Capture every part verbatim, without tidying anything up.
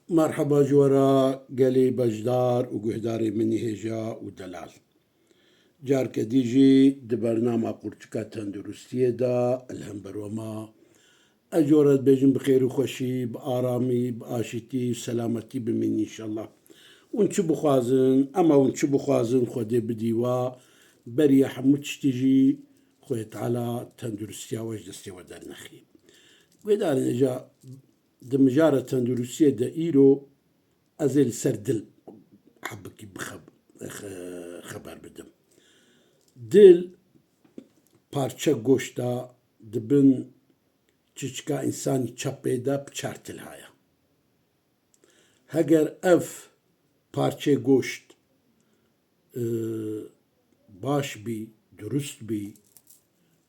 Merheba ji we re gelê beşdar û guhdarê min hêja û delal. Carke dî jî di bernama Qurçika Tenduristiyê de li hember we ma. Ez ji we re dibêjim bi xêr û xweşî, bi aramî, bi aşîtî û selametî bimîn înşellah. Hûn çi bixwazin, ema hûn çi bixwazin Xwedê bidî we, beriya hemû tiştî jî Xwedê Teala tenduristiya we ji destê we dernexî. Guhdarên hêja, di mijara tenduristiyê de îro ez ê li ser dil hebikî bixeb-, xe-, xeber bidim. Dil parçe goşt e, di bin çiçika însanî çepê de bi çar tilha ye. Heger ev parçeyê goşt, e, baş bî, durust bî,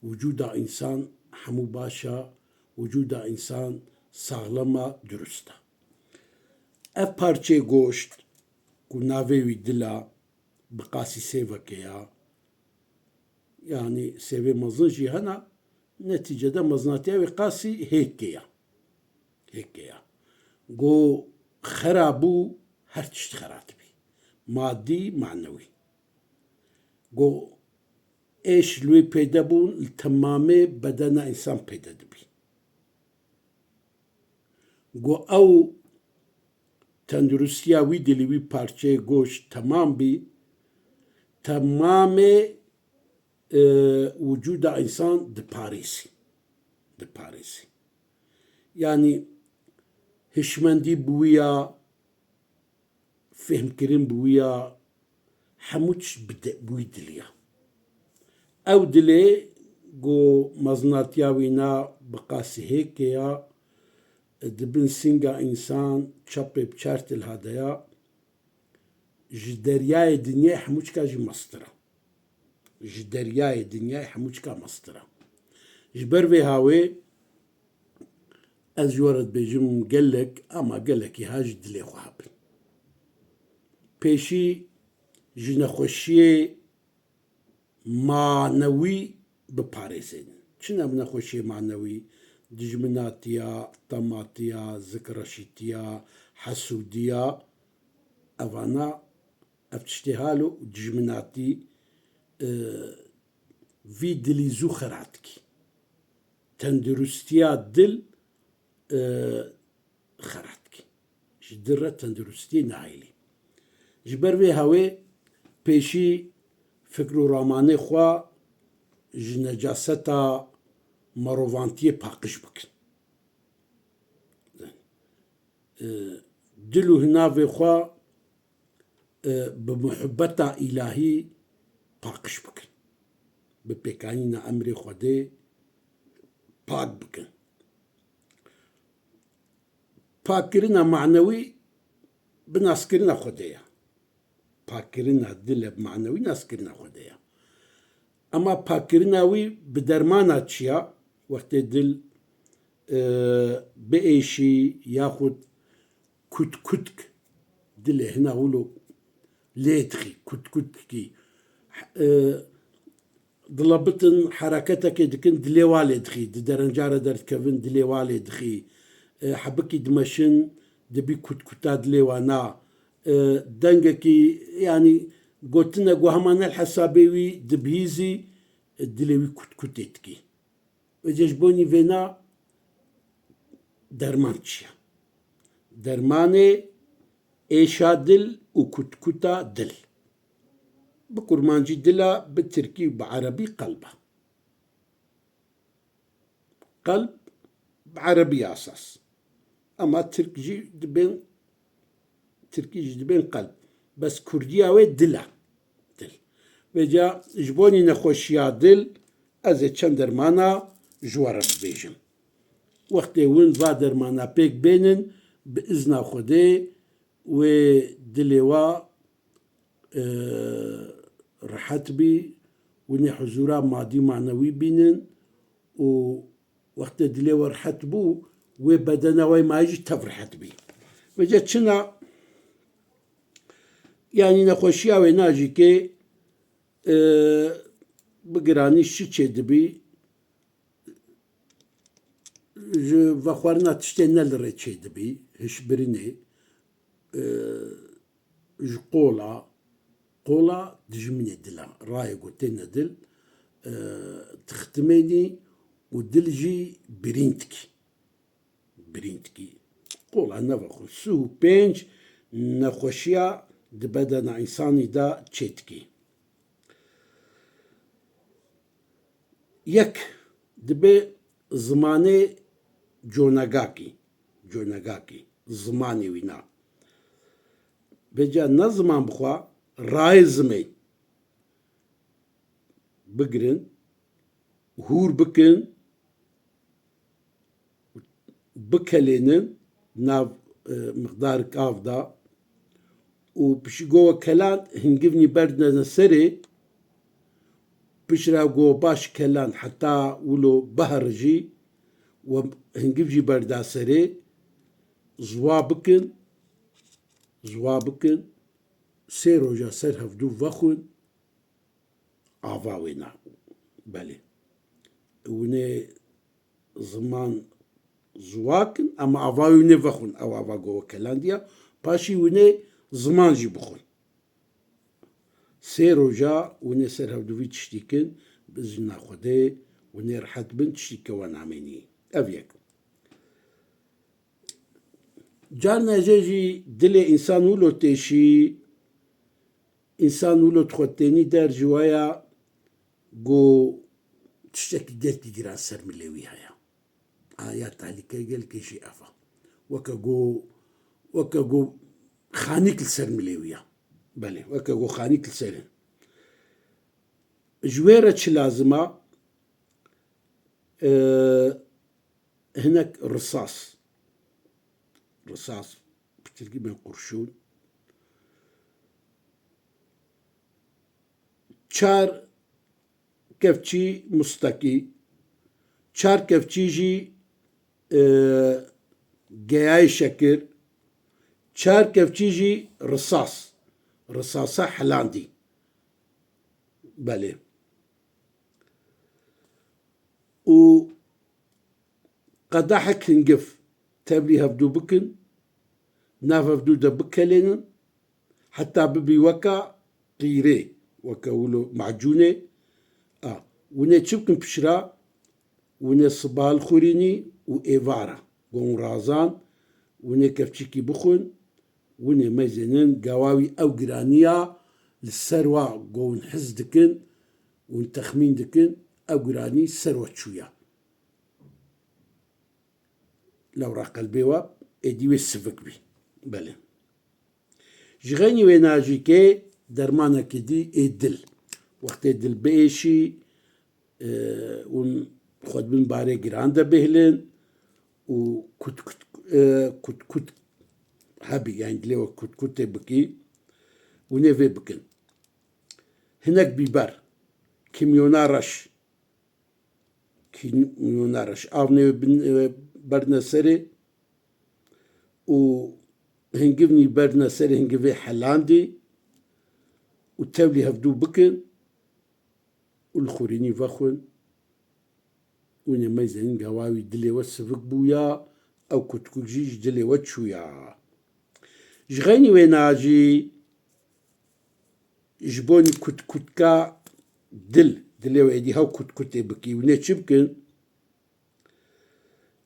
wicûda însan hemû baş e, wicûda însan saxlem e, durust e. Ev parçeyê goşt ku navê wî dil e, bi qasî sêvekê ya, yanî sêvê mezin jî hene, netîcede mezinatiya wê qasî hêkê ya. Hêkê ya. Go xera bû, her tişt xera dibî. Madî, manewî. Go êş li wê peyde bûn, li temamê bedena însan peyde dibî. Go ew tenduristiya wî dilî, wî parçeyê goşt temam bî, temamê, e, wicûda însan diparêzî. Diparêzî. Yanî hişmendî bi wî ya, fêhmkirin bi wî ya, hemû tişt bi de-, bi wî dilî ya. Ew dilê ku mezinatiya wî na bi qasî hêkê ya, di bin singa însan çepê bi çar tilha de ya, ji deryayê dinyayê hemûçika jî mestir e. Ji deryayê dinyayê hemûçika mestir e. Ji ber vê hawê ez ji we re dibêjim gelek, ama gelekî ha ji dilê xwe hebin. Pêşî ji nexweşiyê manewî biparêzin. Çi ne nexweşiyê manewî? Dijminatiya, tematiya, zikreşîtiya, hesûdiya, evana, ev tiştê halo dijminatî, e, vî dilî zû xera dikî. Tenduristiya dil, e, xera dikî. Ji dil re tenduristiyê nahêlî. Ji ber vê hawê pêşî fikr û ramanê xwe ji necaseta merovantiyê paqij bikin. E, dil û hinavê xwe, e, bi muhibbeta îlahî paqij bikin. Bi pêkanîna emrê Xwedê pak bikin. Pakkirina manewî bi naskirina Xwedê ye. Pakkirina dil e bi manewî naskirina Xwedê ye. Ema pakkirina wî bi dermana çi ya? Wextê dil, e, biêşî yaxud kutkutk dilê hina wilo lê dixî, kutkutk dikî. E, dilebitin, hereketekê dikin, dilê wa lê dixî. Di derenca re derdikevin, dilê wa lê dixî. E, hebikî dimeşin, dibî kutkuta dilê wa na. E, dengekî, yanî gotine ku hema ne li hesabê wî dibihîzî, e, dilê wî kutkutê dikî. Vêce ji bonî vêna derman çi ye? Dermanê êşa dil û kutkuta dil. Bi kurmancî dila, bi tirkî û bi erebî qelb e. Qelb bi erebî asas. Ema tirk jî dibên, tirkî jî dibên qelb. Bes kurdiya wê dil e. Dil. Vêca ji bonî nexweşiya dil ez ê çend dermana ji we re bibêjim. Wextê hûn va dermana pêk bênin, bi izna Xwedê wê dilê wa, e, rehet bî, hûn ê huzûra madî manewî bînin û wextê dilê we rehet bû, wê bedena we mayî jî tev rehet bî. Vêca çina, yanî nexweşiya wê na jî kê, e, bi giranî şi çêdibî, ji vexwarina tiştê ne li rê çêdibî, hişbirinê, e, ji qola, qola dijminê dil e. Rayê ku têne dil, e, dixtimênî û dil jî birîn dikî. Birîn dikî. Qola neva xwe. Sî û pênc nexweşiya di bedena însanî de çêdikî. Yek, dibe zimanê conegakî, conegakî, zimanê wî na. Vêca ne ziman bixwe, rayê zimên bigirin, hûr bikin, bikelênin nav, e, miqdarik av da û pişî go we keland hingivnî berdine serê, piştre go baş keland heta wilo biherijî we hingiv jî berda serê, ziwa bikin, ziwa bikin, sê roja ser hevdû vexwin, ava wê na. Belê. Hûnê ziman ziwa kin, ema ava wê hûnê vexwin. Ew ava go we kelandiya. Paşî hûnê ziman jî bixwin. Sê roja hûnê ser hevdû vî tiştî kin, bi izna Xwedê hûnê rehet bin, tiştî ke we namênî. Ev yek. Carna jê jî dilê însan wilo têşî, însan wilo dixwe tênî der ji waya ku tiştekî gelkî giran ser milê wî heye. A ya tehlîke gelkê jî ev e. Weke ku, weke ku xanîk li ser milê wî ye. Belê, weke ku xanîk li ser in. Ji wê re çi lazim e? E, hinek risas. Risas, bi tirkî bên kurşûn. Çar kevçî mustekî, çar kevçî jî, e, geyayê şekir, çar kevçî jî risas. Risasa helandî. Belê. Û qedehek hingiv tevlî hevdû bikin, nav hevdû de bikelênin, heta bibî weka qîrê, weke wilo macûnê. A, hûnê çi bikin pişra? Hûnê siba hilxurînî û êvara, gon razan, hûnê kevçîkî bixwin, hûnê meyzênin, gawa wî ew giraniya li ser wa go hûn hez dikin, hûn texmîn dikin, ew giranî ser we çûya. Lewra qelbê we êdî wê sivik bî. Belê. Ji xeynî wê najîkê dermanekî dî ê dil. Wextê dil biêşî, e, hûn xwe di bin barê giran de bihilin û kut kut, e, kut kut hebî, yani dilê we kut kutê bikî, hûn ê vê bikin. Hinek bîber, kimyona reş, kimyona reş, av nê bin, e, berdine serê û hingivnî berdine serê hingivê helandî û tevlî hevdû bikin û li xurînî vexwin. Hûnê meyzênin gawa wî dilê we sivik bûya, ew kutkuk jî ji dilê we çûya. Ji xeynî wê najî ji bo nî kutkutka dil, dilê we êdî hew kutkutê bikî. Hûnê çi bikin?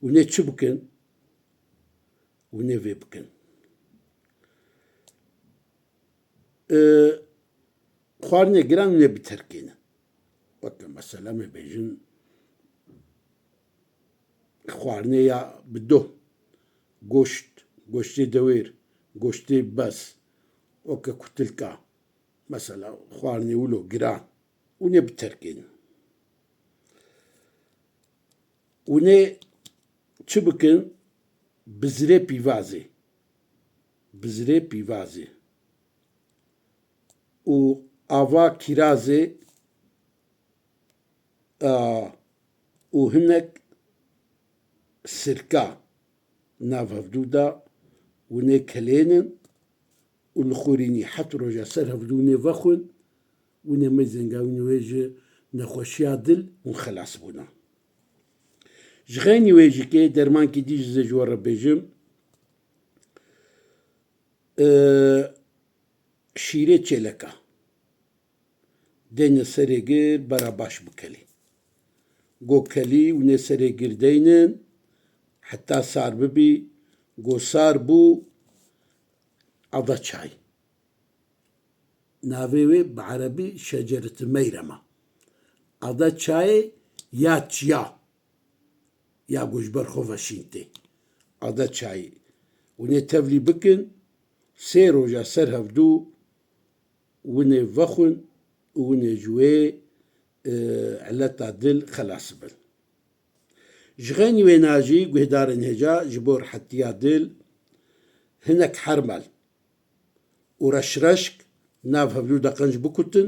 Hûnê çi bikin? Hûnê vê bikin. E, xwarinê giran hûnê biterkênin. Weke mesela me bêjin, xwarinê ya bi doh, goşt, goştê dewêr, goştê bez, weke kutilka, mesela xwarinê wilo giran, hûnê biterkênin. Hûnê çi bikin? Bizirê pîvazê. Bizirê pîvazê. Û ava kîrazê, a, û hinek sirka nav hevdû de hûnê kelênin û li xurînî heft roja ser hevdû hûnê vexwin, hûnê meyzên gawa hûnê wê ji nexweşiya dil hûn xelas bûna. Ji xeynî wê jî kê dermankî dî ji zê ji we re bêjim, Ee, şîrê çêleka. Deyne serê gir, bera baş bikelî. Go kelî, winê serê gir deynin, heta sar bibî. Go sar bû, ada çay. Navê wê bi erebî şecereti meyrema. Ada çayê ya çiya. Ya ku ji ber xwe veşîn tê. Ada çayê. Winê tevlî bikin, sê roja ser hevdû winê vexwin û winê ji wê, e, ileta dil xelas bin. Ji xeynî wêna jî guhdarên hêja ji bo rihetiya dil hinek hermel û reşreşk nav hevdû de qenc bikutin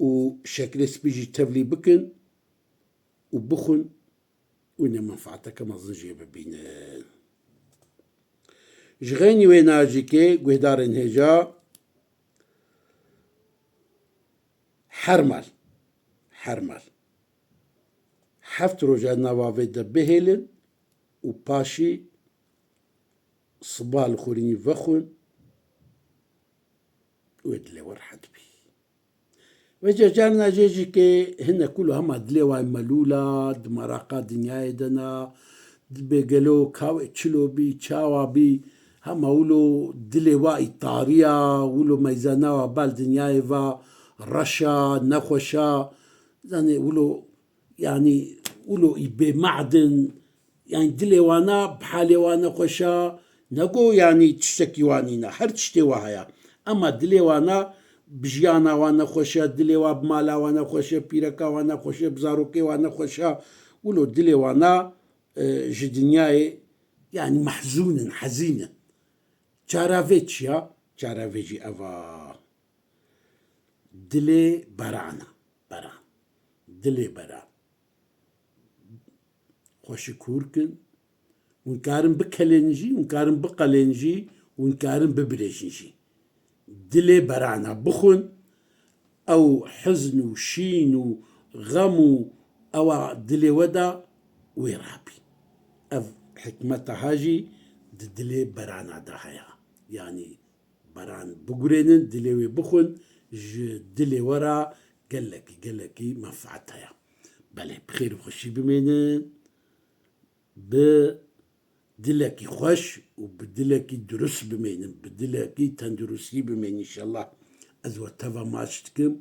û şeklê spî jî tevlî bikin û bixwin û nê menfaeteke mezin jê bibînin. Ji xeynî wê najikê guhdarên hêja hermal, hermal. Heft roja nava vê de bihêlin û paşî siba li xurînî vexwin û wê dilê we rehet bî. Vêca carna jê jî ke hinek wilo hema dilê wayê melûl a, di meraqa dinyayê de na, dibê gelo ka wê çilo bî, çawa bî, hema wilo dilê wa î tarî ya, wilo meyzana wa bal dinyayê va reş a, nexweş a, zanê wilo, yanî wilo î bême'din, Yanî dilê wana bi halê wa nexweş a, nego yanî tiştekî wa nîne, her tiştê wa heye. Ema dilê wana bi jiyana wa nexweş e, dilê wa bi mala wa nexweş e, pîreka wa nexweş e, bi zarokê wa nexweş e. Wilo dilê wana, e, ji dinyayê yanî mehzûn in, hezîn in. Çara vê çi ya? Çara vê jî ev a. Dilê beran e. Beran. Dilê beran. Xweşik hûr kin. Hûn karin bikelên jî, hûn karin biqelên jî, hûn karin bibirêjin jî. Dilê berana bixwin, ew hizn û şîn û xem û ewa dilê we de wê rabî. Ev hikmeta ha jî di dilê berana de heye. Yanî beran bigurênin, dilê wê bixwin, ji dilê we re gelekî, gelekî menfaet heye. Belê, bi xêr û xweşî bimênin, bi dilekî xweş û bi dilekî durust bimênin, bi dilekî tenduristî bimênin înşellah. Ez we teva maç dikim.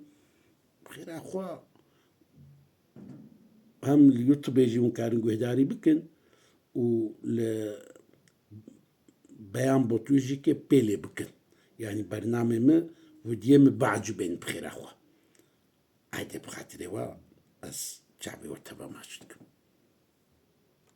Bi xêra xwe hem li YouTubeê jî hûn karin guhdarî bikin û li Beyan Botû jî ke pêlê bikin. Yanî bernamê min, vîdyoyê min biecibên bi xêra xwe. Haydê bi xatirê we ez çavê we teva maç dikim.